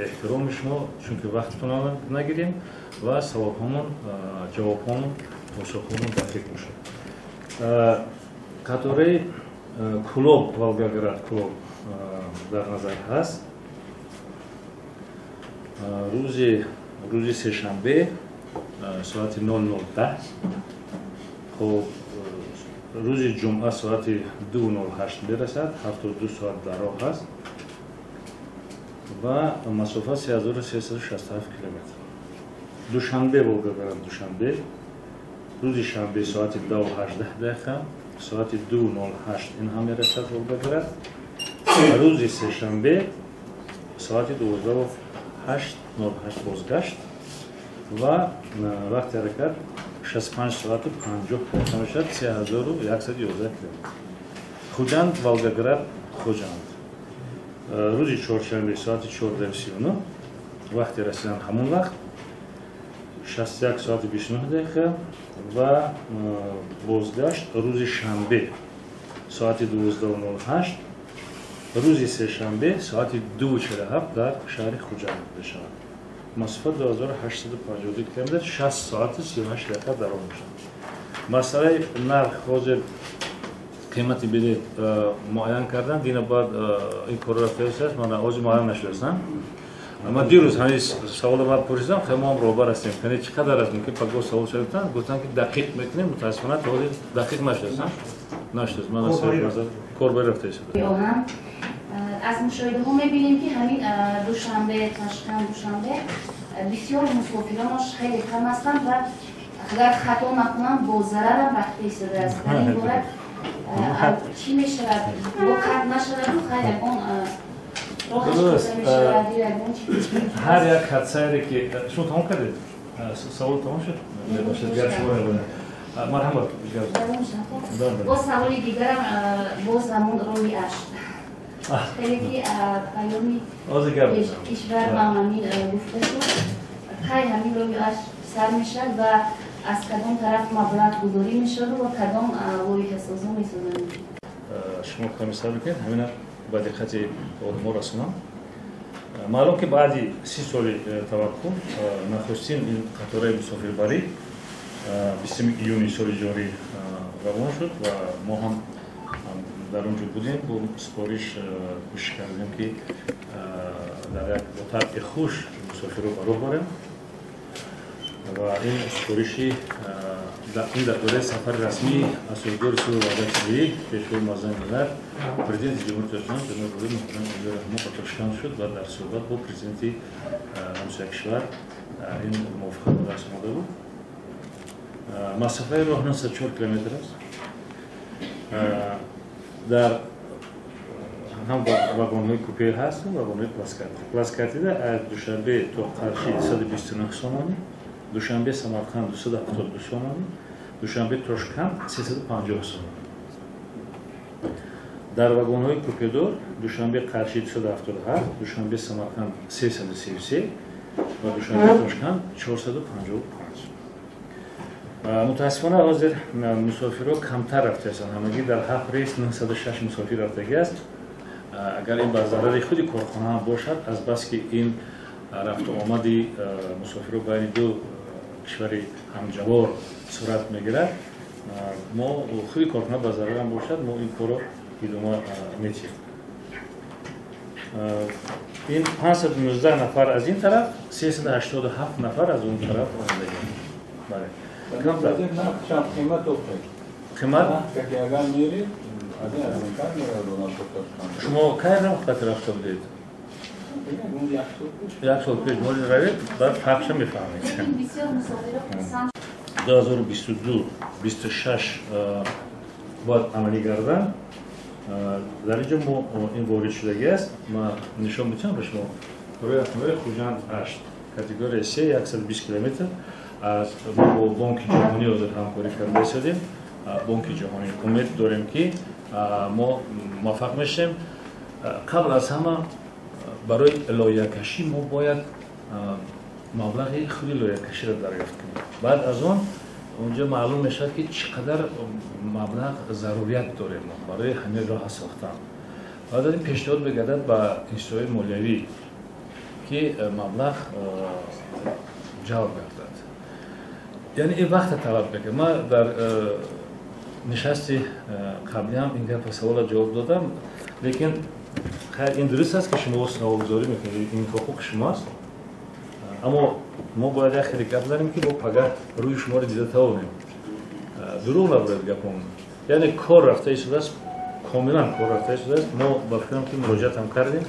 эҳтироми шумо, чунки вақтатонро нагирем ва саволҳомон, ҷавобҳомон, посухҳомон дақиқ бошад. Қатораи Кӯлоб, Волгоград Кӯлоб дар назар ҳаст. Рӯзи сешанбе соати 00:10, хоб, рӯзи ҷумъа соати 2:08 мерасад, 72 соат дар роҳ ҳаст ва масофа 3367 километр. Душанбе, Волгоград Душанбе, рӯзи шанбе соати 10:18, соати 2:08 ин ҳам мерасад Волгоград. Рӯзи сешанбе соати 12:08 бозгашт ва вақти ҳаракат 65 соату 50 дақиқа мешавад, 3111 километр. Хуҷанд, Волгоград, Хуҷанд. Рӯзи чоршанбе соати 14:39, вақти расидан ҳамон вақт 61 соати 29 дақиқа ва бозгашт рӯзи шанбе соати 12:08, рӯзи сешанбе соати 2:47 дар шаҳри Хуҷанд мешавад. Масофа 2852 километр, 60 соати 38 дақиқа дар роҳ мешавад. Масъалаи нарх, ҳозир қимати билет муайян кардан, дина баъд ин корро рафтааст, ман ҳозир муайян нашудааст. Ман дирӯз ҳамин саволро ман пурсидам, хеле мо ҳам роҳбар ҳастем, яъне чӣ қадар аст, мумкин пагоҳ савол шуданд, гуфтанд ки дақиқ мекунем, мутаассифона то ҳозир дақиқ нашудааст. Нашудааст. Ман аз корбарӣ рафтааст. Аз мушоҳидаҳо мебинем, ки ҳамин Душанбе, Ташканд, Душанбе бисёр мусофиронаш хеле кам ҳастанд ва агар хато накунам, бо зарарам рафта истодааст. Дар ин бора чӣ мешавад? Бо қатъ нашаваду хайр, ягон ҳар як хатсайре ки шумо тамом кардед, савол тамом шуд, марҳамат. Боз саволи дигарам, боз ҳамон роҳи Ашт, хеле ки паёми кишвар ба ҳамин гуфта шуд, кай ҳамин роҳи Ашт сар мешавад ва аз кадом тараф маблағ гузорӣ мешаваду ва кадом лоиҳасозон месозанд? Шумо комиссар мекунед, ҳамина ба диққати одамҳо расонам. Маълум ки баъди 30 соли таваққуф нахустин ин қатораи мусофирбарӣ 20 июни соли ҷорӣ равон шуд ва мо ҳам дар он ҷо будем, бо супориш кӯшиш кардем, ки дар як бо табъи хуш мусофирро ба роҳ барем ва ин супориши ин дар доираи сафари расмии асосгузори сулҳу ваҳдати миллӣ, пешвои муаззами миллат, президенти Ҷумҳурии Тоҷикистон ҷаноби олӣ муҳтарам Эмомалӣ Раҳмон ба Тошканд шуд ва дар суҳбат бо президенти ҳамсоя кишвар ин мувофиқат ба даст омада буд. Масофаи роҳ 904 километр аст. Дар ҳам вагонҳои купе ҳаст, вагонҳои плацкарт. Плацкартида аз Душанбе то Қарши 129 сомонӣ, Душанбе Самарқанд 272 сомонӣ, Душанбе Тошканд 350 сомонӣ. Дар вагонҳои купедор Душанбе Қарши 277, Душанбе Самарқанд 333 ва Душанбе Тошканд 455. Мутаассифона, ҳозир мусофирҳо камтар рафтаастанд, ҳамагӣ дар ҳафт рейс 906 мусофир рафтагӣ аст. Агар ин ба зарари худи корхона ҳам бошад, аз баски ин рафту омади мусофирҳо байни ду кишвари ҳамҷавор сурат мегирад, мо худи корхона ба зарарам бошад, мо ин корро идома медиҳем. Ин 519 нафар аз ин тараф, 387 нафар аз он тараф омадагианд. Бале, қимат. Шумо кай рафтат рафта будед? Як сол пеш моли равед, баъд фарқша мефаҳмед. 2022 26 бояд амалӣ гардад. Дар ин ҷо мо ин ворид шудагӣ аст, ман нишон медиҳам ба шумо. Роҳи автомобили Хуҷанд Ашт, категория се, 120 километр. Аз мо бо Бонки Ҷаҳонӣ ҳозир ҳамкорӣ карда истодем. Бонки Ҷаҳонӣ, умед дорем, ки мо муваффақ мешавем. Қабл аз ҳама барои лоиҳакашӣ мо бояд маблағи худи лоиҳакаширо дарёфт кунем. Баъд аз он онҷо маълум мешавад, ки чӣ қадар маблағ зарурият дорем мо барои ҳамин роҳа сохтан. Баъд аз ин пешниҳод мегардад ба институтҳои молиявӣ. ки маблағ ҷалб гардад. Яъне ин вақта талаб мекунад. Ман дар нишасти қаблӣ ҳам ин гапа савола ҷавоб додам, лекин хайр, ин дуруст аст, ки шумо саволгузорӣ мекунед, ин ҳуқуқи шумо аст, аммо мо бояд як хеле гап занем, ки бо пага рӯи шуморо дида тавонем. Дурӯғ набояд гапон. Яъне кор рафта истодааст, комилан кор рафта истодааст. Мо ба фикрам, ки муроҷиат ҳам кардем.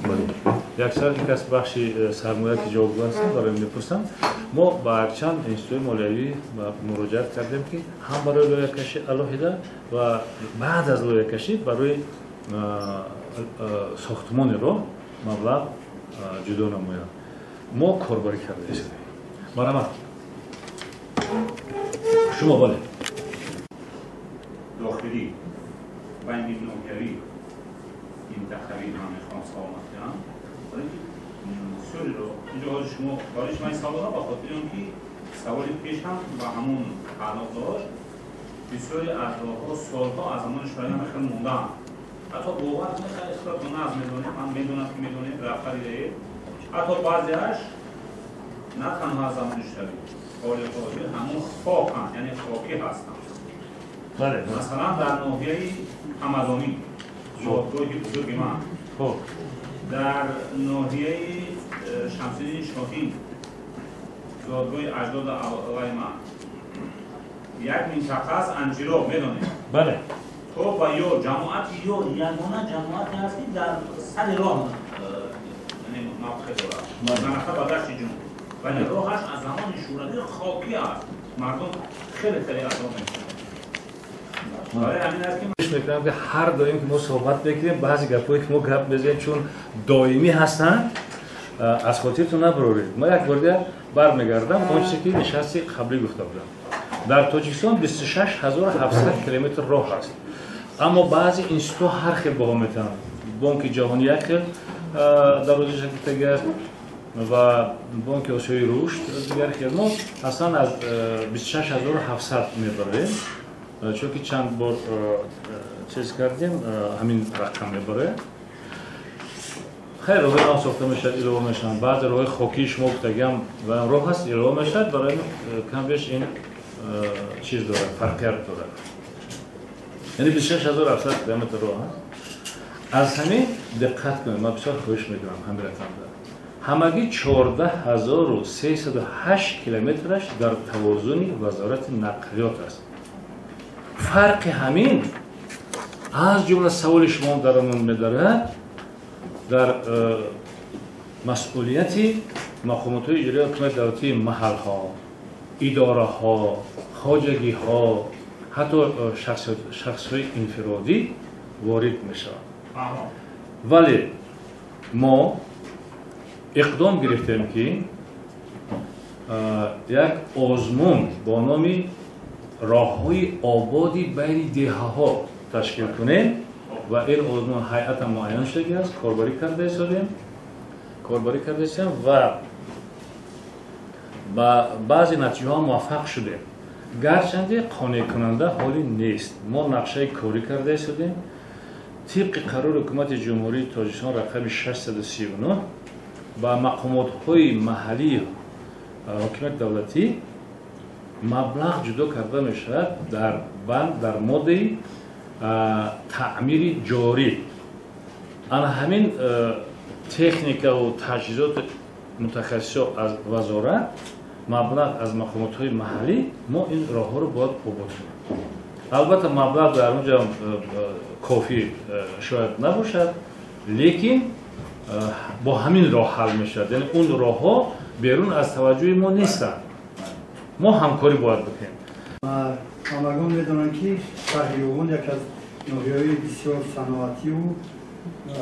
Яксар ин кас бахши сармоя, ки ҷавобгӯ ҳастанд, барои мепурсам. Мо ба якчанд институтҳои молиявӣ муроҷиат кардем, ки ҳам барои лоиҳакашӣ алоҳида ва баъд аз лоиҳакашӣ барои сохтмони роҳ маблағ ҷудо намоянд. Мо корбарӣ карда истодаем. Марҳамат, шумо, бале. Дохилӣ байни ноҳиявӣ, минтақавӣ ман мехоҳам савол кунам, барои инки бисёреро инҷо ҳозир шумо барои шумо ин саволҳо ба хотири он ки саволи пеш ҳам ба ҳамон тааллуқ дошт. Бисёре аз роҳҳо солҳо аз замони шӯравӣ ҳам хеле мондаанд. Ҳатто бовар кунед, хеле наз медонем, ман медонам, ки медонем, рафта дидаед. Ҳатто баъзеаш на танҳо аз замони шӯравӣ, ҳоли ҳозир ҳамон хоканд, яъне хокӣ ҳастанд. Масалан, дар ноҳияи Ҳамадонӣ, зодгоҳи бузурги ман, дар ноҳияи Шамсиддини Шоҳин, зодгоҳи аҷдоду аввали ман, як минтақа аст, Анҷироб, медонед? Бале. То ба ё ҷамоати ё ягона ҷамоате ҳаст, ки дар сари роҳ мавқеъ дорад, нарафта ба дашти ҷунуб, вале роҳаш аз замони шӯравӣ хокӣ аст. Мардум хеле хеле азоб мекунанд. Мекунам, ки ҳар доим ки мо суҳбат мекунем, баъзе гапҳое, ки мо гап мезанем, чун доимӣ ҳастанд, аз хотиртон набароред. Ма як бор дигар бармегардам он чизе, ки нишасти қаблӣ гуфта будам. Дар Тоҷикистон 26 700 километр роҳ аст, аммо баъзе институтҳо ҳар хел баҳо метаҳанд. Бонки Ҷаҳонӣ як хел дарозиша гуфтагӣ аст ва Бонки Осиёи Рушд дигар хел. Мо аслан аз 26 700 мебарем, чунки чанд бор чиз кардем, ҳамин рақам мебарояд. Хайр, роҳҳои нав сохта мешавад, илова мешаванд. Баъзе роҳҳои хокии шумо гуфтагиам роҳ ҳаст, илова мешавад. Барои кам беш ин чиз дорад, фарқият дорад. Яъне 26 700 километр роҳ ҳаст. Аз ҳамин диққат кунед, ман бисёр хоҳиш мекунам, ҳамин рақамда ҳамагӣ 14 308 километраш дар тавозуни Вазорати нақлиёт аст. Фарқи ҳамин, аз ҷумла саволи шумо дар он медарад, дар масъулияти мақомотҳои иҷроии ҳукумати давлатии маҳалҳо, идораҳо, хоҷагиҳо, ҳатто шахсҳои инфиродӣ ворид мешаванд. Вале мо иқдом гирифтем, ки як озмун бо номи роҳҳои ободи байни деҳаҳо ташкил кунем ва ин озмун ҳайата муайян шудагӣ аст, корбарӣ карда истодем ва ба баъзе натиҷаҳо муваффақ шудем. Гарчанде қонеъкунанда ҳолӣ нест. Мо нақшаи корӣ карда истодем. Тибқи қарори Ҳукумати Ҷумҳурии Тоҷикистон рақами 639 ба мақомотҳои маҳаллии ҳокимияти давлатӣ маблағ ҷудо карда мешавад дар банд, дар моддаи таъмири ҷорӣ. Ана ҳамин техникаву таҷҳизоти мутахассисо аз вазорат, маблағ аз мақомотҳои маҳаллӣ, мо ин роҳҳоро бояд обод кунем. Албатта, маблағ дар он ҷо кофӣ шояд набошад, лекин бо ҳамин роҳ ҳал мешавад. Яъне он роҳҳо берун аз таваҷҷӯҳи мо нестанд, мо ҳамкорӣ бояд бикунем. Ҳамагон медонанд, ки шаҳри Ёвон як аз ноҳияҳои бисёр саноативу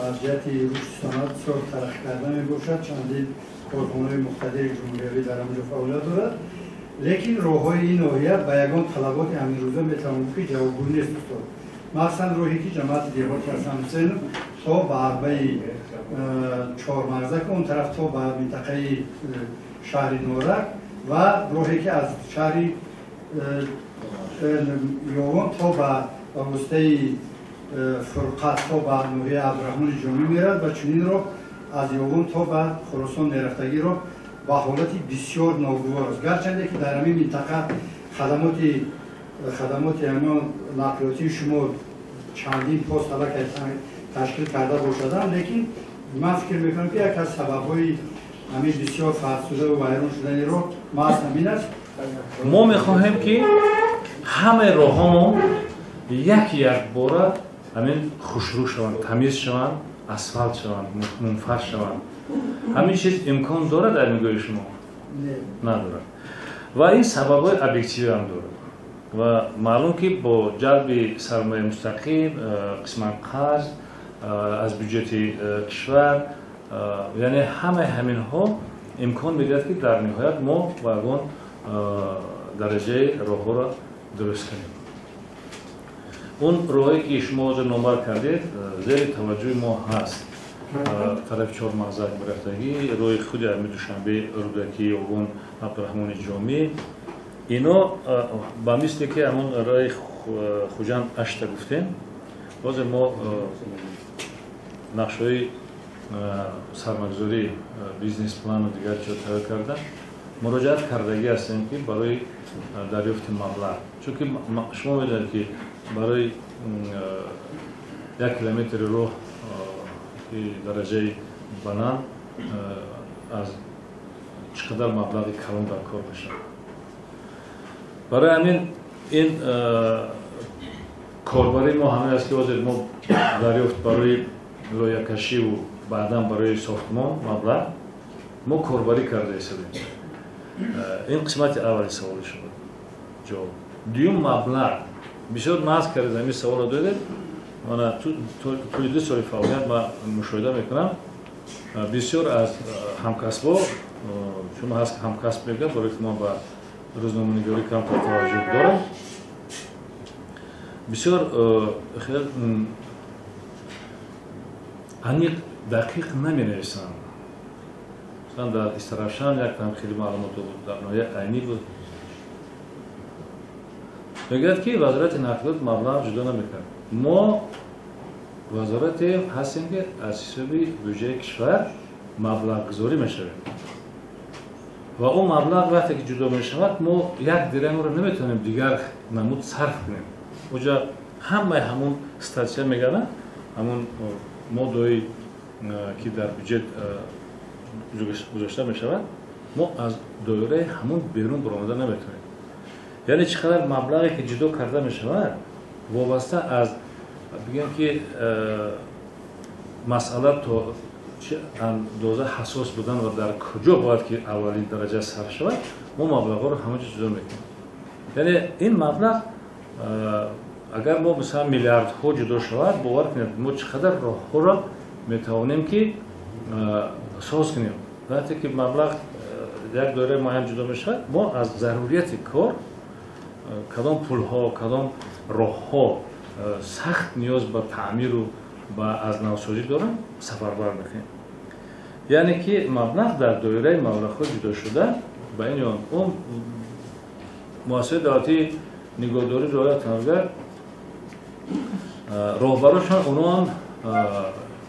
аз ҷиҳати рушди саноат бисёр тараққӣ карда мебошад. Чандин корхонаҳои муқтадири ҷумҳуриявӣ дар ҳамҷо фаъолият дорад, лекин роҳҳои ин ноҳия ба ягон талаботи ҳаминрӯза метавон гуфт, ки ҷавобгӯ нест, устод. Махсусан роҳе, ки ҷамоати деҳоти Ҳасанҳусейнов то ба арбаи Чормағзак, он тараф то ба минтақаи шаҳри Норак ва роҳе, ки аз шаҳри Ёвон то ба воситаи Фурқат то ба ноҳияи Абдураҳмони Ҷомӣ меравад ва чунин роҳ аз Ёвон то ба Хуросон мерафтагиро ба ҳолати бисёр ногувор аст. Гарчанде ки дар ҳамин минтақа хадамоти ҳамон нақлиётии шумо чандин пост аллакай ташкил карда бошадам, лекин ман фикр мекунам, ки як аз сабабҳои ҳамин бисёр фарсудаву вайрон шудани роҳ маҳз ҳамин аст. Мо мехоҳем, ки ҳамаи роҳҳомон як якбора ҳамин хушрӯ шаванд, тамиз шаванд, асфалт шаванд, мунфарш шаванд. Ҳамин чиз имкон дорад дар нигоҳи шумо? Надорад. Ва ин сабабҳои объективӣ ҳам дорад. Ва маълум, ки бо ҷалби сармояи мустақим, қисман қарз аз бюҷети кишвар, яъне ҳамаи ҳаминҳо имкон медиҳад, ки дар ниҳоят мо ба ягон дараҷаи роҳҳоро дуруст кунем. Он роҳе, ки шумо ҳозир номбар кардед, зери таваҷҷӯҳи мо ҳаст. Тарафи Чормағзак бирафтагӣ, роҳи худи ами Душанбе, Рӯдакӣ, Ёвон, Абдураҳмони Ҷомӣ, ино ба мисле ки ҳамон роҳи Хуҷанд Ашта гуфтем, ҳозир мо нақшаҳои сармоягузорӣ, бизнес-плану дигар чизо тайёр карда муроҷиат кардагӣ ҳастем, ки барои дарёфти маблағ, чунки шумо медонед, ки барои 1 километри роҳ, ки дараҷаи баланд, аз чӣ қадар маблағи калон дар кор мешавад. Барои ҳамин ин корбарии мо ҳамин аст, ки ҳозир мо дарёфт барои лоиҳакашиву баъдан барои сохтмон маблағ мо корбарӣ карда истодем. Ин қисмати аввали саволи шумо ҷавоб. Дуюм, маблағ бисёр нағз кардед, ҳамин саволро додед. Мана тӯли 2 соли фаъолият ман мушоҳида мекунам, бисёр аз ҳамкасбо, чун ҳаст ҳамкасб мегӯям, барои ки ман ба рӯзноманигорӣ камтар таваҷҷӯҳ дорам, бисёр хел аниқ, дақиқ наменависанд. Масалан, дар Истаравшан як там хеле маълумото буд, дар ноҳияи Айнӣ буд. Мегӯяд, ки Вазорати нақлиёт маблағ ҷудо намекард. Мо вазорате ҳастем, ки аз ҳисоби бюҷаи кишвар маблағгузорӣ мешавем ва он маблағ вақте ки ҷудо мешавад, мо 1 дирамро наметавонем дигар намуд сарф кунем. Оҷа ҳамаи ҳамун статья мегарданд, ҳамун моддаҳое, ки дар бюҷет гузошта мешавад, мо аз доираи ҳамун берун баромада наметавонем. Яъне чӣ қадар маблағе ки ҷудо карда мешавад, вобаста аз бигӯем, ки масъала то чӣ андоза ҳассос будан ва дар куҷо бояд ки аввалин дараҷа сарф шавад, мо маблағҳоро ҳама ҷо ҷудо мекунем. Яъне ин маблағ агар мо, масалан, миллиардҳо ҷудо шавад, бовар кунед, мо чӣ қадар роҳҳоро метавонем, ки соз кунем. Вақте ки маблағ як доираи муайян ҷудо мешавад, мо аз зарурияти кор, кадом пулҳо, кадом роҳҳо сахт ниёз ба таъмиру ба аз навсозӣ доранд, сафарбар мекунем. Яъне ки маблағ дар доираи маблағҳои ҷудошуда ба ин ё он муассисаи давлатии нигоҳдорӣ роҳи автомобилгар, роҳбарошон, онҳоам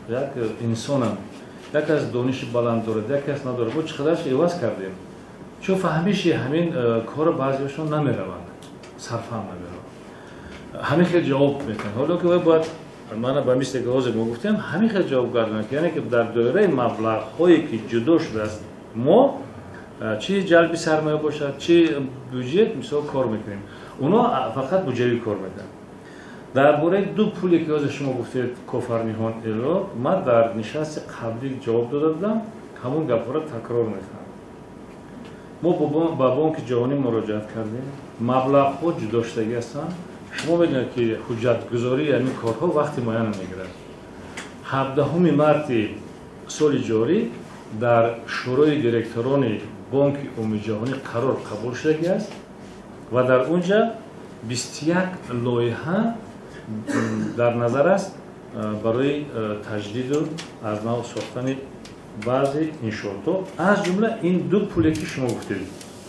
як инсонанд, як аз дониши баланд дорад, як кас надорад. Мо чӣ қадарш иваз кардем, чун фаҳмиши ҳамин корро баъзеашон намераванд, сарфаҳм намераванд, ҳамин хел ҷавоб метаванд. Ҳоло ки бояд мана ба мисле ки ҳозир мо гуфтем, ҳамин хел ҷавоб гардонад, яъне ки дар доираи маблағҳое, ки ҷудо шудааст, мо чӣ ҷалби сармоя бошад, чӣ бюҷет, мисол, кор мекунем. Онҳо фақат буҷавӣ кор мекунанд. Дар бораи ду пуле, ки ҳозир шумо гуфтед, Кофарниҳон, Элок, ман дар нишасти қаблӣ ҷавоб дода будам, ҳамон гапҳоро такрор мекунам. Мо ба Бонки Ҷаҳонӣ муроҷиат кардем, маблағҳо ҷудошудагӣ ҳастанд. Шумо медонед, ки ҳуҷҷатгузории ҳамин корҳо вақти муайян мегирад. 17 марти соли ҷорӣ дар Шӯрои директорони Бонки Умумиҷаҳонӣ қарор қабул шудагӣ аст ва дар он ҷа 21 лоиҳа дар назар аст барои таҷдиду аз нав сохтани баъзе иншоотҳо, аз ҷумла ин ду пуле, ки шумо гуфтед,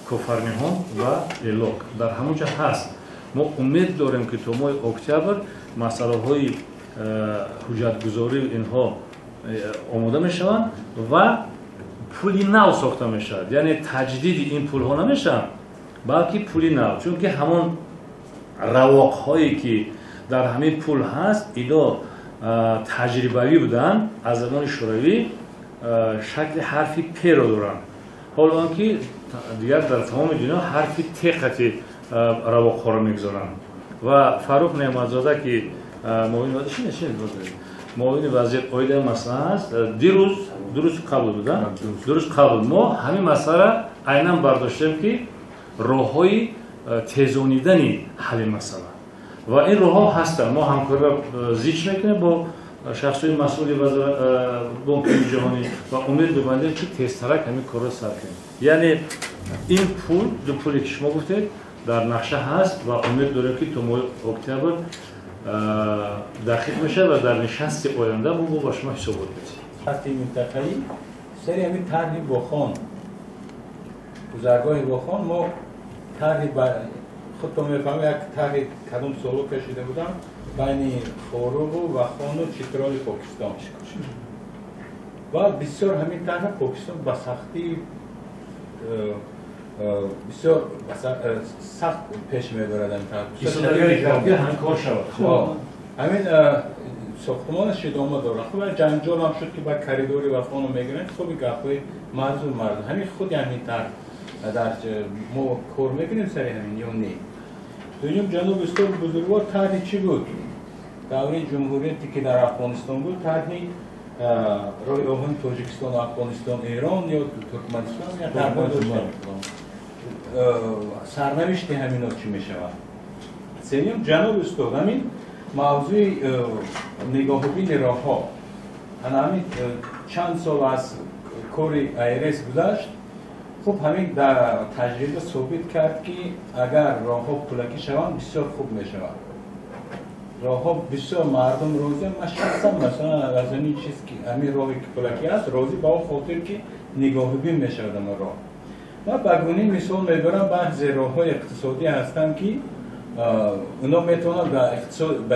Кофарниҳон ва Элок, дар ҳамон ҷа ҳаст. Мо умед дорем, ки то моҳи октябр масъалаҳои ҳуҷҷатгузорию инҳо омода мешаванд ва пули нав сохта мешавад. Яъне таҷдиди ин пулҳо намешаванд, балки пули нав, чунки ҳамон равоқҳое ки дар ҳамин пул ҳаст, ино таҷрибавӣ буданд, аз замони шӯравӣ шакли ҳарфи п-ро доранд. Ҳоло он ки дигар дар тамоми дунё ҳарфи т қати равоқҳоро мегузоранд. Ва Фаррух Неъматзода ки муовини вазир оидаи масъала аст, дирӯз дуруст қабул буда, дуруст қабул мо ҳамин масъаларо айнан бардоштем ки роҳҳои тезонидани ҳалли масъала ва ин роҳҳо ҳастанд. Мо ҳамкориро зич мекунем бо шахсҳои масъули Бонки ҷаҳонӣ ва умед мебандем ки тезтарак ҳамин корро сар кунем. Яъне ин пул, ду пуле ки шумо гуфтед, дар нақша ҳаст ва умед дорем ки то моҳи октябр дақиқ мешавад ва дар нишасти оянда мо ба шумо ҳисобот медиҳем. Сатҳи минтақаӣ сари ҳамин тарҳи Бохон, гузаргоҳи Бохон, мо тарҳи худтон мефаҳмед, як тарҳи кадом соло кашида будам байни Хоруғу Вахону Читроли Покистон ва бисёр ҳамин тарҳ Покистон ба сахтӣ бисёр сахт пеш мебарад. Ҳамин сохтмонаш идома дорад. Хуб, ҷанҷол ҳам шуд ки ба коридори Вахону мегиранд. Хуби гапҳои марзу марз ҳамин худи ҳамин тарҳ дар мо кор мекунем сари ҳамин ё не? Дуюм, ҷаноби устод бузургвор, тарҳи чӣ буд? Давраи ҷумҳурияте ки дар Афғонистон буд, тарҳи роҳи оҳани Тоҷикистон, Афғонистон, Эрон ё Туркманистон я тарҳҳо доштем. Сарнавишти ҳамино чӣ мешавад? Сеюм, ҷаноби устод, ҳамин мавзӯи нигоҳубини роҳҳо. Ана ҳамин чанд сол аз кори АРС гузашт. Хуб, ҳамин дар таҷриба собит кард ки агар роҳҳо пулакӣ шаванд, бисёр хуб мешавад. Роҳҳо бисёр мардум розианд. Ман шахсан масалан аз ҳамин чиз ки ҳамин роҳе ки пулакӣ аст, розӣ ба он хотир ки нигоҳубин мешавад ҳамон роҳ. Ман ба гунаи мисол мебарам, баъзе роҳҳои иқтисодӣ ҳастанд ки اونا میتونن به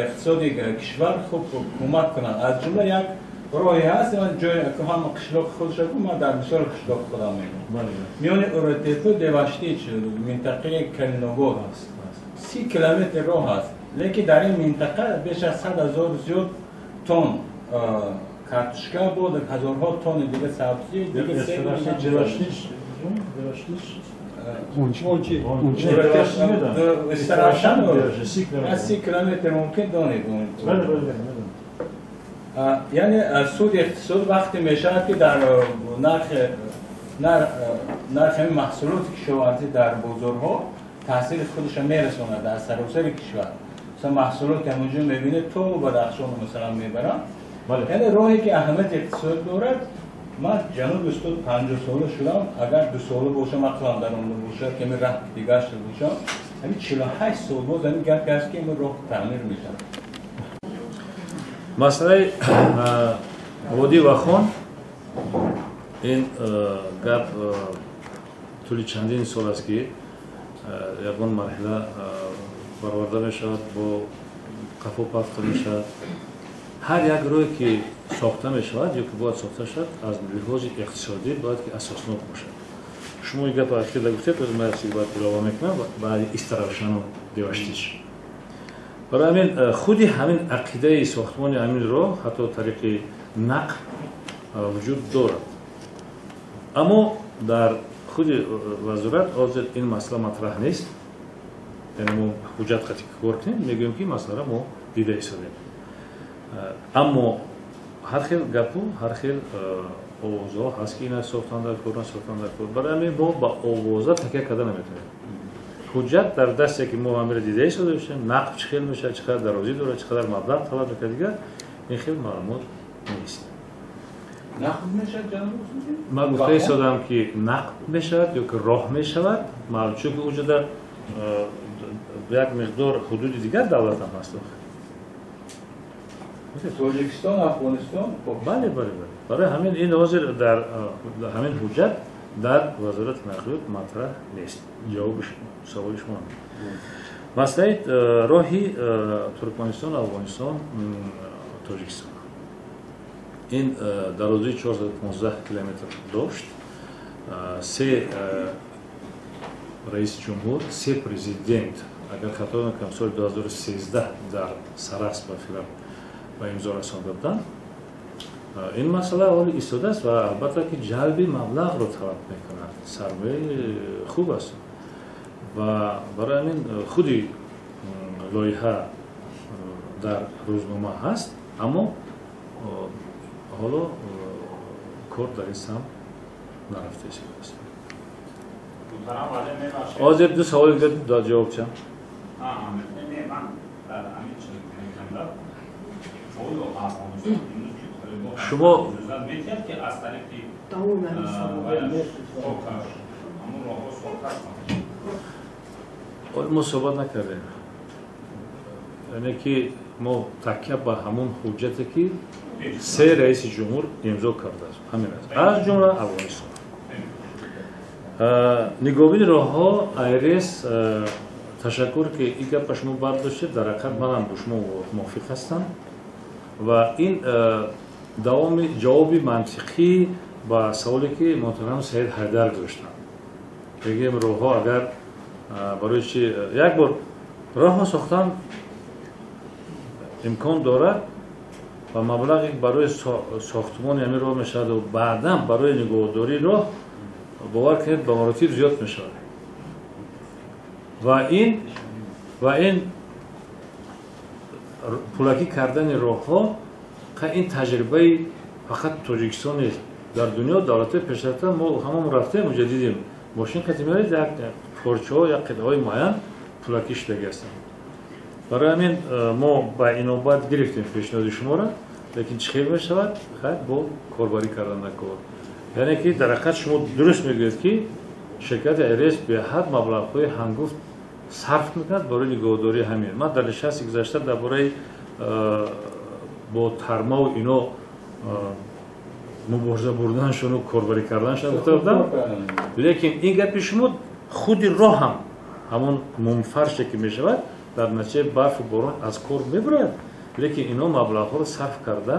اقتصاد کشور خوب کمک کنن. از جمله یک راهی هست، من جای که هم قشلاق خودش رو من در مثال قشلاق خودم میگم. میان اورتپو دوشتیچ منطقه کلینوگور هست، 30 کیلومتر راه هست، لیکن در این منطقه بیش از 100,000 زیاد تن کارتوشکا بود، هزارها تن دیگه سبزی دیگه سی کیلومتر ممکن دانید. یعنی سود اقتصاد وقتی میشود که در نرخ محصولات کشاورزی در بازارها تاثیر خودش میرساند در سراسر کشور. مثلا محصولات که همونجا میبینه تو بدخشان مثلا میبرن، یعنی راهی که اهمیت اقتصاد دارد. من جنوب استاد 50 ساله شدم، اگر 2 ساله باشم عقلم در اون باشد که من راه دیگه شده باشم، همین 48 سال باز همین گپی هست که من راه تعمیر میشم. مسئله وادی وخان این گپ طول چندین سال است که یگان مرحله برآورده میشود، با قفا پفته میشود. هر یک روی که ساخته میشود یا که باید ساخته شد از لحاظ اقتصادی باید که اساسناک باشد. شما این گپ اخیر گفتید، از من باید علاوه میکنم بعد استراوشان و دیوشتیش. برای همین خودی همین عقیده ساختمان همین رو حتی طریق نقل وجود دارد. اما در خود وزارت حاضر این مسئله مطرح نیست. یعنی ما حجت قطعی کار کنیم میگوییم که مسئله ما دیده ایستادیم. اما هر خیل گپو هر خیل آوازها هست که اینا ساختن در کار، ساختن در کار. برای همین ما با آوازها تکیه کردن نمیتونیم. حجت در دستی که ما امر دیده ایستاده باشیم، نقل چه خیل میشه، چقدر درازی داره، چقدر مبلغ طلب میکنه، دیگه این خیلی معلومات نیست. نقل میشه جناب؟ من گفته ایستادم که نقل میشود یا که راه میشود، معلوم چون که اونجا در یک مقدار حدود دیگر دولت هم هست. تاجیکستان، افغانستان، بله بله بله. برای همین این حاضر در همین حجت در وزارت نقلیات مطرح نیست. جواب سوال شما. مسئله راهی ترکمنستان، افغانستان، تاجیکستان. Ин дарозии 415 километр дошт. Се раиси ҷумҳур, се президент, агар хато накунам, соли 2013 дар Сарас ба филм ба имзо расонда буданд. Ин масъала ҳоли истодааст ва албатта ки ҷалби маблағро талаб мекунад. Сармояи хуб аст ва барои ҳамин худи лоиҳа дар рӯзнома ҳаст, аммо ҳоло кор дар ин самт нарафта истодааст. Ҳозир ду саволи дигар ҷавоб чам. Шумо мо суҳбат накардем, яъне ки мо такя ба ҳамон ҳуҷҷате ки се раиси ҷумҳур имзо кардааст, ҳамин аст, аз ҷумла Афғонистон. Нигоҳбини роҳҳо АйРС, ташаккур ки ин гапа шумо бардоштед, дар ҳақиқат манам бо шумо мувофиқ ҳастам ва ин давоми ҷавоби мантиқӣ ба саволе ки муҳтарам Саид Ҳайдар гузоштанд. Мегӯем роҳҳо агар барои чи як бор роҳҳо сохтан имкон дорад ва маблағе барои сохтмони ҳамин роҳ мешавад ва баъдан барои нигоҳдории роҳ бовар кунед ба маротиб зиёд мешавад. Ва ин пулакӣ кардани роҳҳо ин таҷрибаи фақат Тоҷикистон нест. Дар дунё давлатҳои пешрафта мо ҳамон рафтем, онҷо дидем мошин қати меояд, як порчаҳо, як қитъаҳои муайян пулакӣ шудагӣ ҳастанд. Барои ҳамин мо ба инобат гирифтем пешниҳоди шуморо, лекин чӣ хел мешавад? Хайр, бо корбарӣ кардан кор. Яъне ки дар ҳақиқат шумо дуруст мегӯед ки ширкати АйРС беҳад маблағҳои ҳангуфт сарф мекунад барои нигоҳдории ҳамин. Ман дар нишасти гузашта дар бораи бо тармаву ино мубориза бурданшону корбарӣ карданшон гуфта будам, лекин ин гапи шумо худи роҳ ҳам ҳамон мумфарше ки мешавад дар натиҷаи барфу борон аз кор мебурад, лекин ино маблағҳоро сарф карда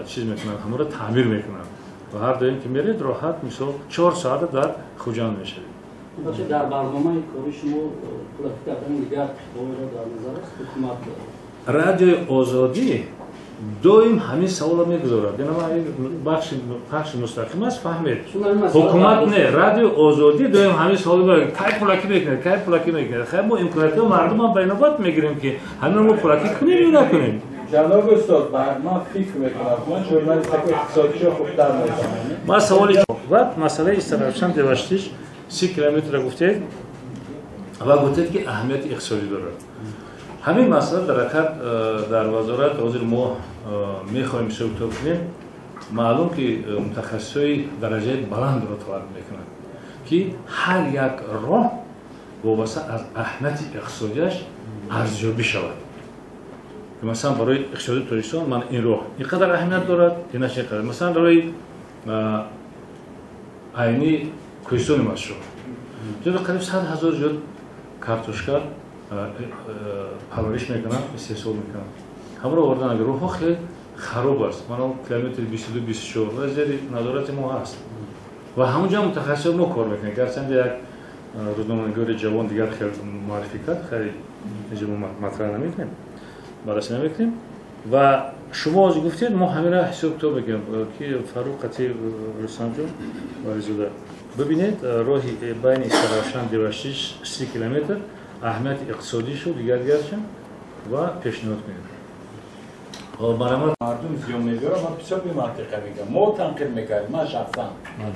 чиз мекунанд, ҳамонро таъмир мекунанд ва ҳар доим ки меред роҳат мисол 4 соата дар Хуҷанд мешавед. Дар барномаи кори шумо пулакӣ кардани дигар қитъаҳоро дар назар аст ҳукумат? Радиои Озодӣ доим ҳамин саволро мегузорад. Бахши пахши мустақим аст, фаҳмед. Ҳукумат не, Радиои Озодӣ доим ҳамин саволро мегузорад. Кай пулакӣ мекунед, кай пулакӣ мекунед? Хайр, мо имкониятҳои мардумам ба инобат мегирем ки ҳаминро мо пулакӣ кунем ё накунем. Ҷаноб устод, ман фикр мекунам, ман журналистика иқтисодиро хубтар медонам. Ман саволи ва масъалаи Истаравшан Деваштич 30 километрро гуфтед ва гуфтед ки аҳамияти иқтисодӣ дорад. Ҳамин масъала дар ҳақиқат дар вазорат ҳозир мо мехоҳем ҳисоб-китоб кунем. Маълум ки мутахассисои дараҷаи баландро талаб мекунанд ки ҳар як роҳ вобаста аз аҳамияти иқтисодиаш арзёбӣ шавад. Масалан барои иқтисоди Тоҷикистон ман ин роҳ ин қадар аҳамият дорад, инаш ин қадар. Масалан роҳи айни кӯҳистони Масшур ҷода қариб 100 000 зиёд картошка парвариш мекунанд, истеҳсол мекунанд. Ҳамро овардан агар роҳҳо хеле хароб аст, мана километри 22 24 ва зери назорати мо ҳаст ва ҳамонҷо мутахассисони мо кор мекунанд. Гарчанде як рӯзноманигори ҷавон дигар хел муаррифӣ кард, хеле инҷо мо матраҳ намекунем, баррасӣ намекунем. Ва шумо ҳозир гуфтед, мо ҳаминро ҳисоб-китоб мекунем ки Фаррух Қатӣ Рустамҷон Вализода, бибинед роҳи байни Истаравшан Деваштич 30 километр аҳамияти иқтисодишу дигар дигаршам ва пешниҳод кунед. Мардум зиён мебарад, ман бисёр бемантиқа мегӯям. Мо танқид мекардем, ман шахсан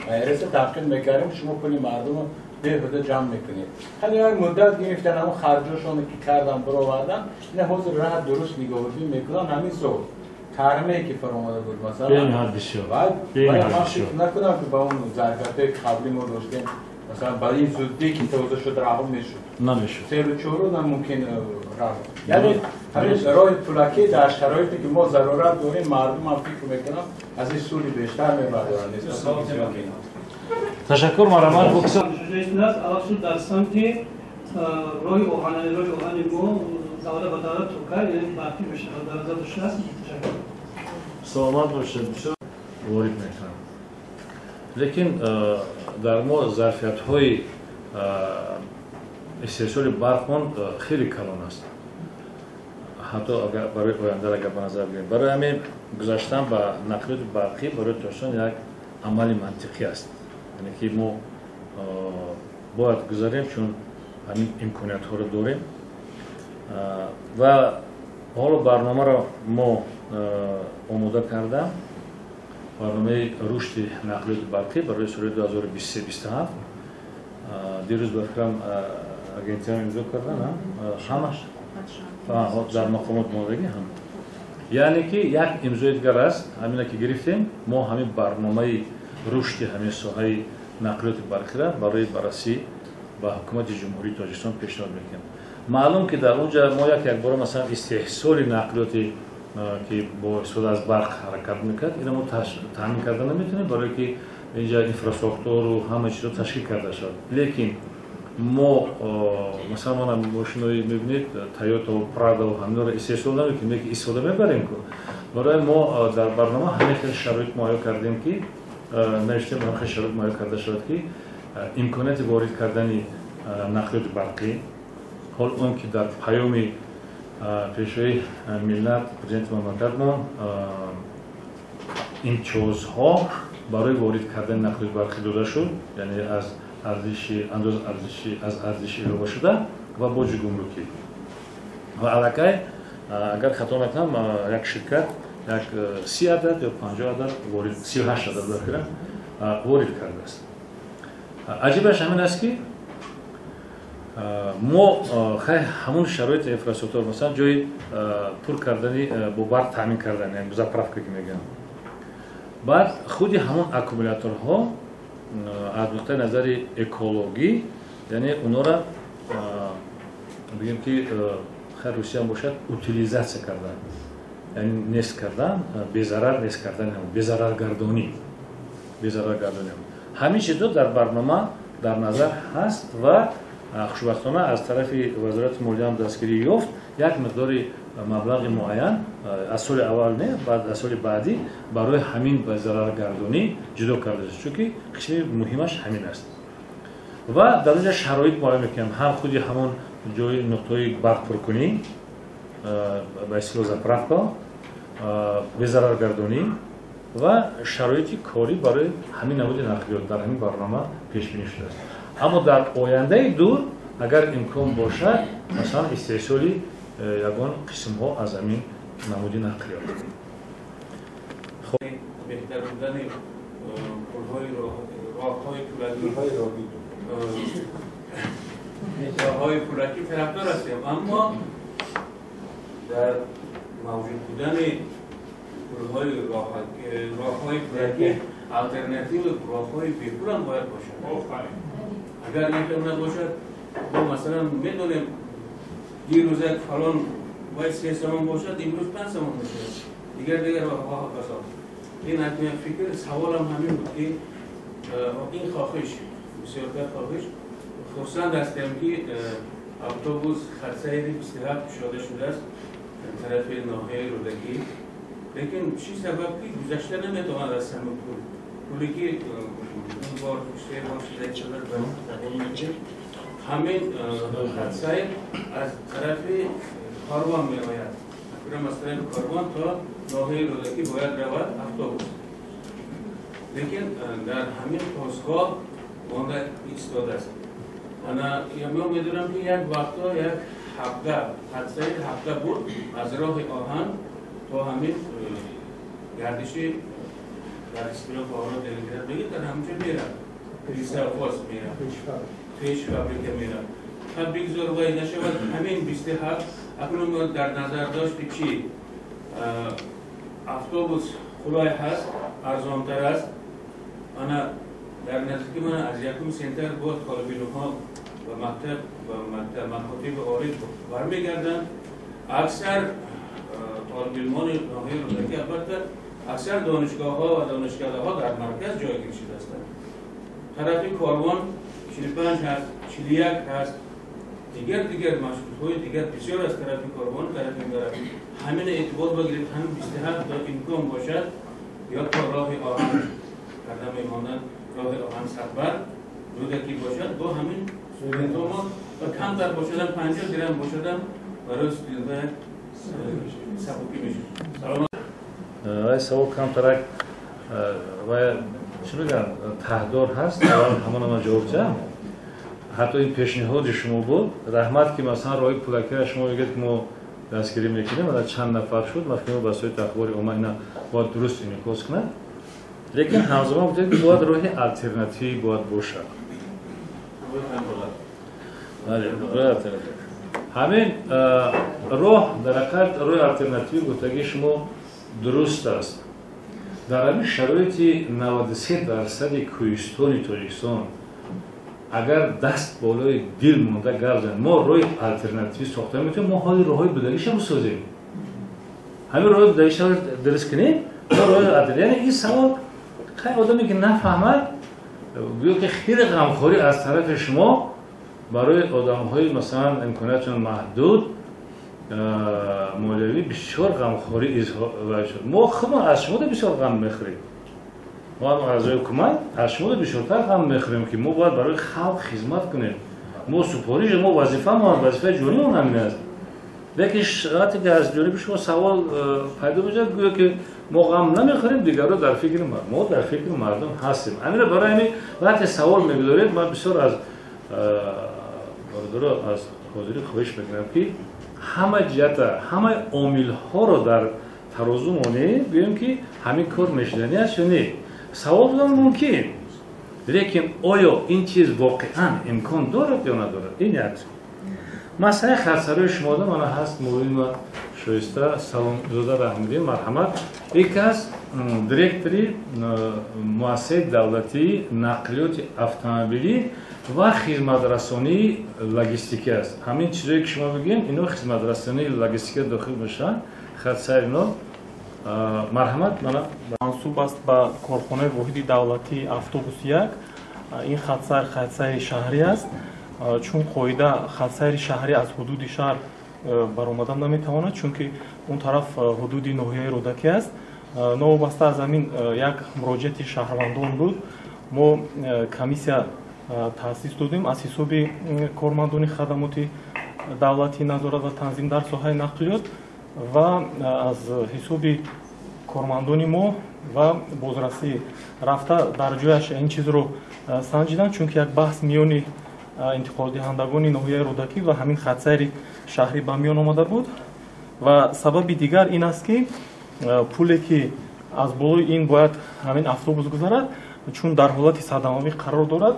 АйРС танқид мекардем, шумо пули мардумро беҳуда ҷамъ мекунед. Хеле як муддат гирифтан, ҳамон харҷошоне ки кардан баровардан, ина ҳозир раҳ дуруст нигоҳубин мекунанд. Ҳамин сол тармае ки фаромада буд масалан, ман фикр накунам ки ба он зарфиятҳое ки қабли мо доштем, масалан ба ин зуддӣ ки тоза шуд раҳо мешуд, намешуд. Серу чору намумкин раҳо. Яъне ҳамин роҳи пулакӣ дар шароите ки мо зарурат дорем, мардум ҳам фикр мекунам аз ин суди бештар мебардоранд. Ташаккур, марҳамат. Алахусус дар самти роҳи оҳан, роҳи оҳани мо давра ба давра токар, яъне барқӣ мешавад, дар назар доштааст. Ташаккур. Саломат бошед, бисёр ворид мекунам. Лекин дар мо зарфиятҳои истеҳсоли барқмон хеле калон аст. Ҳатто агар барои оянда агар ба назар бигирем. Барои ҳамин гузаштан ба нақлиёти барқӣ барои Тоҷикистон як амали мантиқӣ аст. Яъне ки мо бояд гузарем, чун ҳамин имкониятҳоро дорем. Ва ҳоло барномаро мо омода кардам. Барномаи рушди нақлиёти барқӣ барои соли 2023-27. Дирӯз ба фикрам агентиям имзо кардан, ҳамаш дар мақомот омодагӣ ҳам. Яъне ки як имзои дигар аст, ҳамина ки гирифтем, мо ҳамин барномаи рушди ҳамин соҳаи нақлиёти барқиро барои баррасӣ ба ҳукумати Ҷумҳурии Тоҷикистон пешниҳод мекунем. Маълум ки дар онҷа мо як якбора масалан истеҳсоли нақлиёти ки бо истифода аз барқ ҳаракат мекард, инро мо таъмин карда наметавонем, барое ки инҷа инфраструктуру ҳама чизро ташкил карда шавад. Лекин мо масалан мана мошинои мебинед, Тойота, Прадо ҳаминро истеҳсол намекунем, лекин истифода мебарем. Барои мо дар барнома ҳамин хел шароит муҳайё кардем ки навиштем, ҳамин хел шароит муҳайё карда шавад ки имконияти ворид кардани нақлиёти барқӣ, ҳол он ки дар паёми пешвои миллат, президенти мамлакатмон имтиёзҳо барои ворид кардани нақлиёти барқӣ дода шуд, яъне аз арзиши андоз арзиши аз арзиши иловашуда ва боҷи гумрукӣ. Ва аллакай агар хато накунам як ширкат як 30 адад ё 50 адад ворид, 38 адад ба фикрам ворид кардааст. Аҷибаш ҳамин аст ки мо хай ҳамон шароити инфраструктура, масалан ҷои пур кардани бо барқ таъмин кардан, яъне заправка ки мегӯям, баъд худи ҳамон аккумуляторҳо аз нуқтаи назари экологӣ, яъне онора бигем ки хай Русия бошад утилизатсия кардан, яъне нест кардан, безарар нест кардан, безараргардонӣ. Ҳамин чизҳо дар барнома дар назар ҳаст ва хушбахтона аз тарафи вазорати молия дастгирӣ ёфт як миқдори маблағи муайян аз соли аввал не, баъд аз соли баъдӣ барои ҳамин безараргардонӣ ҷудо карда шуд, чунки қисми муҳимаш ҳамин аст. Ва дар онҷа шароит муайян мекунем, ҳам худи ҳамон ҷои нуқтаҳои барқпуркунӣ ба истилоҳ заправка, безараргардонӣ ва шароити корӣ барои ҳамин намуди нақлиёт дар ҳамин барнома пешбинӣ шудааст. Аммо дар ояндаи дур агар имкон бошад, масалан истеҳсоли ягон қисмҳо аз ҳамин намуди нақлиёт. Беҳтар будани пулҳои роҳҳои пулакӣ тарафдор ҳастем, аммо дар мавҷуд будани пулҳои роҳҳои пулакӣ алтернативи роҳҳои бепул ҳам бояд бошад. Агар ин набошад, мо масалан медонем дирӯз як фалон бояд 3 сомон бошад, имрӯз 5 сомон мешавад. Дигар роҳҳо ҳаст. Ин як фикр, саволам ҳамин буд ки ин хоҳиш, бисёртар хоҳиш, хурсанд ҳастем ки автобус хатсайри 27 кушода шудааст тарафи ноҳияи Рӯдакӣ, лекин чӣ сабаб ки гузашта наметавонад аз ҳамин пул, пуле ки ду бор, се бор шуда, ҳамин хатсайр аз тарафи Корвон меояд. Аз тарафи Корвон то ноҳияи Рӯдакӣ бояд равад автобус, лекин дар ҳамин постгоҳ монда истодааст. Ана ман медонам ки як вақто як ҳафта хатсайр ҳафта буд аз роҳи оҳан то ҳамин гардиши дар истилоҳ баҳоро Ленинград бигир, дар ҳаминҷо меравад, лесовоз меравад, пеш фабрика меравад. Хаб бигзор вай нашавад ҳамин 27. Акнун мо дар назар дошт ки чӣ автобус қулай ҳаст, арзонтар аст. Ана дар наздики ман аз 1 сентябр боз толибилмҳо ба мактаб ва макотиби олӣ бармегарданд. Аксар толибилмони ноҳияи Рӯдакӣ, албатта аксар донишгоҳҳо ва донишкадаҳо дар марказ ҷойгир шудаастанд. Тарафи Корвон 45 ҳаст, 41 ҳаст, Дигар маршрутҳои дигар бисёр аз тарафи корвон тарафи мебарад. Ҳамина эътибор бигиред, ҳамин 27 то имкон бошад ё то роҳи оҳан карда мемонанд, роҳи оҳан садбар Рӯдакӣ бошад, бо ҳамин студентҳо мо ва камтар бошадам 50 дирам бошадам барои студентҳо сабукӣ мешуд. Вай савол камтарак ва чӣ бигӯям, таҳдор ҳаст, аввал ҳамона ман ҷавоб диҳам. Ҳатто ин пешниҳоди шумо буд. Раҳмат ки масалан роҳи пулакиро шумо мегӯед ки мо дастгирӣ мекунем, ва чанд нафар шуд, ман фикр мекунам васоити ахбори омма ина бояд дуруст инъикос кунад. Лекин ҳамзамон гуфтед ки бояд роҳи алтернативӣ бояд бошад. Бале, роҳи алтернативӣ. Ҳамин роҳ дар ҳақиқат роҳи алтернативӣ гуфтагии шумо дуруст аст. Дар ҳамин шароити 93% кӯҳистони Тоҷикистон агар даст болои дил монда гап занем, мо роҳи алтернативӣ сохта метавонем, мо ҳоли роҳҳои будагиша бисозем. Ҳамин роҳи будагиша дуруст кунем, мо роҳи алтернативӣ. Яъне ин савол хай одаме ки нафаҳмад, гӯё ки хеле ғамхорӣ аз тарафи шумо барои одамҳои масалан имкониятшон маҳдуд молиявӣ бисёр ғамхорӣ изҳор шуд. Мо худмон аз шумо бисёр ғам мехӯрем. Мо ҳам аъзои ҳукумат аз шумо бисёртар ғам мехӯрем ки мо бояд барои халқ хизмат кунем. Мо супориш, мо вазифамон, вазифаи ҷонимон ҳамин аст. Лекин вақте ки аз ҷониби шумо савол пайдо мешавад, гӯё ки мо ғам намехӯрем, дигарро дар фикри мардум. Мо дар фикри мардум ҳастем. Ҳаминро барои ҳамин вақте савол мегузоред, ман бисёр аз бародаро аз ҳозирӣ хоҳиш мекунам ки ҳама ҷиҳата, ҳамаи омилҳоро дар тарозу монем, гӯем ки ҳамин кор мешуданӣ аст ё не. Савол додан мумкин, лекин оё ин чиз воқеан имкон дорад ё надорад? Ин як. Масъалаи хатсарои шумода мана ҳаст муовин ва шоиста Саломзода Раҳмиддин, марҳамат. Яке аз директори муассисаи давлатии нақлиёти автомобилӣ ва хизматрасонии логистикӣ аст. Ҳамин чизое ки шумо мегӯем, ино хизматрасонии логистикӣ дохил мешаванд. Хатсайр ино. Марҳамат, мана. Мансуб аст ба корхонаи воҳиди давлатии автобус 1. Ин хатсайр хатсайри шаҳрӣ аст. Чун қоида хатсайри шаҳрӣ аз ҳудуди шаҳр баромадан наметавонад, чунки он тараф ҳудуди ноҳияи Рӯдакӣ аст. Новобаста аз ҳамин як муроҷиати шаҳрвандон буд. Мо комиссия таъсис додем аз ҳисоби кормандони хадамоти давлатии назорат ва танзим дар соҳаи нақлиёт ва аз ҳисоби кормандони мо ва бозрасӣ рафта дар ҷояш ин чизро санҷиданд, чунки як баҳс миёни интиқолдиҳандагони ноҳияи Рӯдакӣ ва ҳамин хатсайри шаҳрӣ ба миён омада буд. Ва сабаби дигар ин аст ки пуле ки аз болои ин бояд ҳамин автобус гузарад, чун дар ҳолати садамавӣ қарор дорад,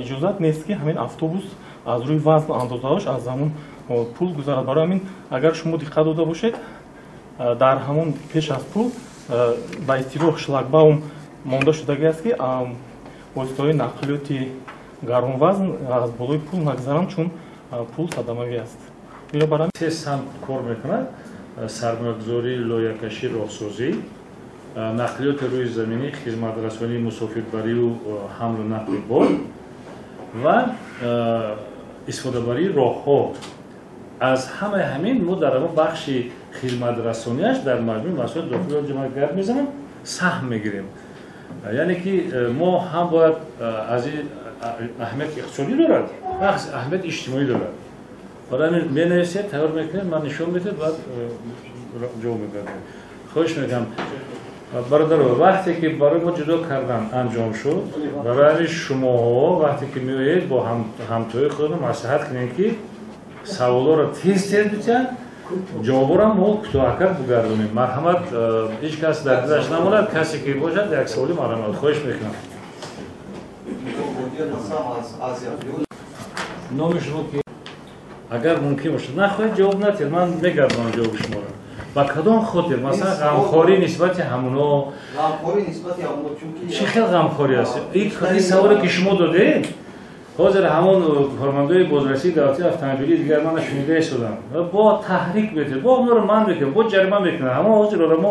иҷозат нест ки ҳамин автобус аз рӯи вазн андозааш аз ҳамон пул гузарад. Барои ҳамин агар шумо диққат дода бошед, дар ҳамон пеш аз пул ба истилоҳ шлагбаум монда шудагӣ аст ки воситаҳои нақлиёти гаронвазн аз болои пул нагузаранд, чун пул садамавӣ аст. Се самт кор мекунад: сармоягузорӣ, лоякашӣ, роҳсозӣ, нақлиёти рӯи заминӣ, хизматрасонии мусофирбарию ҳамлу нақли бор ва истифодабарии роҳҳо. Аз ҳамаи ҳамин мо дар ҳамон бахши хизматрасонияш дар маҷмӯи масоили дохилиро ҷамъ гап мезанем, саҳм мегирем. Яъне ки мо ҳам бояд аз ин аҳамияти иқтисодӣ дорад, аҳамияти иҷтимоӣ дорад. Барои ҳамин менависед, тайёр мекунед, ман нишон медиҳед, баъд ҷавоб мегардонед. Хоҳиш мекунам бародаро, вақте ки барои мо ҷудо кардан анҷом шуд, барои ҳамин шумоҳо вақте ки меоед бо ҳамтои худатон маслиҳат кунед ки саволҳоро тез-тез битиҳанд, ҷавобҳоро мо кӯтоҳакар бигардонем. Марҳамат, ҳеҷ кас дар дилаш намонад, касе ки бошад як саволи марҳамат. Хоҳиш мекунам. Номи шумо ки агар мумкин бошад нахоҳед ҷавоб надиҳед, ман мегардонам ҷавоби шуморо. Ба кадом хотир? Масалан ғамхорӣ нисбати ҳамуно. Ғамхорӣ нисбати ҳамуно, чунки чӣ хел ғамхорӣ аст? Ин саволе ки шумо додед, ҳозир ҳамон кормандои бозрасии давлатии автомобилии дигар мана шунида истодам. Бо таҳрик метавонад, бо онро манъ мекунад, бо ҷарима мекунад. Ҳамон ҳозир одамо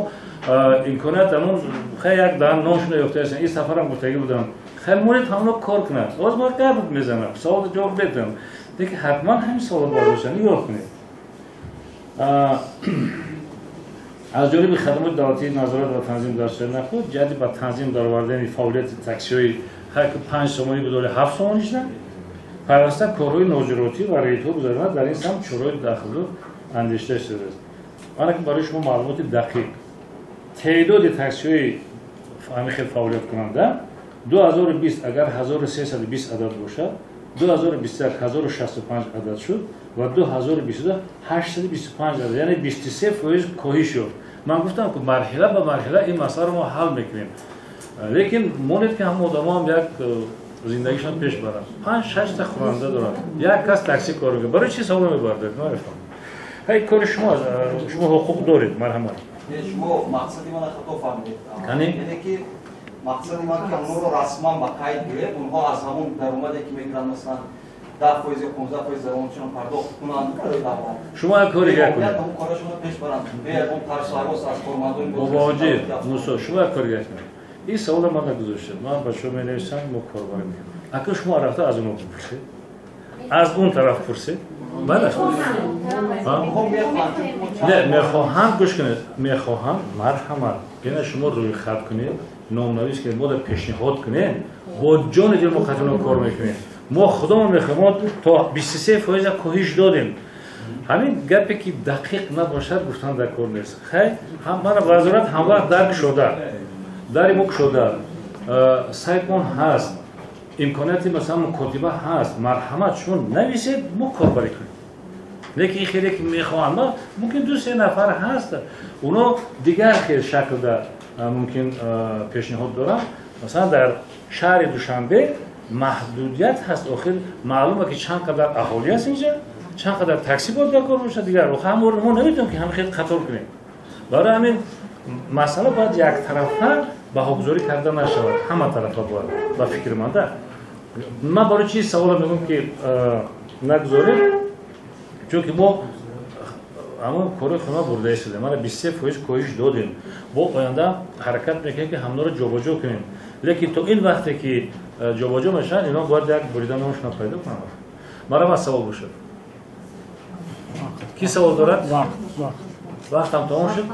имконият ҳамон хай як даҳан номшуна ёфта ҳастанд. Ин сафарам гуфтагӣ будам. Хай монед ҳамоно кор кунад. Ҳозир ман гап мезанам, савол ҷавоб медиҳам. Лекин ҳатман ҳамин савол бояд бошад. Нигоҳ кунед. Аз ҷониби хадамоти давлатии назорат ва танзим дар шаҳри нақлиёт ҷиҳати ба танзим даровардани фаъолияти таксиҳои ҳар 5 сомонӣ будоли 7 сомонӣ шуда, пайваста корҳои нозиротӣ ва рейдҳо гузаронад, дар ин самт чораҳои дахлдор андешида шудааст. Мана ки барои шумо маълумоти дақиқ. Теъдоди таксиҳои ҳамин хел фаъолияткунанда 2020 агар 1320 адад бошад, 2021 1065 адад шуд ва 2022 825 адад, яъне 23% коҳиш ёфт. Ман гуфтам, ки марҳила ба марҳила ин масъаларо мо ҳал мекунем. Лекин монед, ки ҳама одамо ҳам як зиндагишон пеш баранд. 5-6 та хонанда доранд. Як кас такси кор мекунад. Барои чӣ савол мебардоред? Ман мефаҳмам. Ҳай, кори шумо аст, шумо ҳуқуқ доред, марҳамат. Шумо мақсади мана хато фаҳмидед. Яъне ки мақсади ман ки онҳоро расман ба қайд гирем, онҳо аз ҳамон даромаде ки мегиранд, масалан 10% ё 15% даромадшон пардохт кунанд барои давлат. Шумо як кори дигар кунед. Ҳамон корашонро пеш баранд. Бе ягон тарсу ҳарос аз кормандони Бобоҷи Мусо, шумо як кори дигар кунед. Ин саволро ман нагузоштам. Ман ба шумо менависам, мо корбар мекунем. Акун шумо рафта аз онҳо бипурсед. Аз он тараф пурсед. Бале. Не, мехоҳанд, гӯш кунед, мехоҳанд, марҳамат. Ина шумо рӯйхат кунед, номнавис кунед, мо дар пешниҳод кунед, бо ҷони дил мо қатъино кор мекунем. Мо худамон мехоҳем, мо то 23% коҳиш додем. Ҳамин гапе ки дақиқ набошад, гуфтан дар кор нест. Хай, мана вазорат ҳамвақт дар кушода, дари мо кушода, сайтмон ҳаст, имконияти масалан мукотиба ҳаст. Марҳамат, шумо нависед, мо корбарӣ кунем. Лекин ин хеле ки мехоҳанд, мумкин 2-3 нафар ҳаст, оно дигар хел шаклда мумкин пешниҳод доранд. Масалан, дар шаҳри Душанбе маҳдудият ҳаст. Охир маълума ки чанд қадар аҳолӣ аст инҷа, чанд қадар такси бояд дар кор бошад. Дигар охир ҳамаро мо наметавонем ки ҳама хел қатор кунем. Барои ҳамин масъала бояд яктарафа баҳогузорӣ карда нашавад, ҳама тарафа бояд ба фикри ман. Ман барои чиз саволо мегӯям ки нагузорем, чунки мо ҳамон кори хона бурда истодем. Мана 23% коҳиш додем. Бо оянда ҳаракат мекунем ки ҳамнаро ҷобаҷо кунем. Лекин то ин вақте ки ҷобаҷо мешаванд, инҳо бояд як бурида номашонро пайдо кунанд. Марҳамат, савол бошад. Ки савол дорад? Вақтам тамом шуд.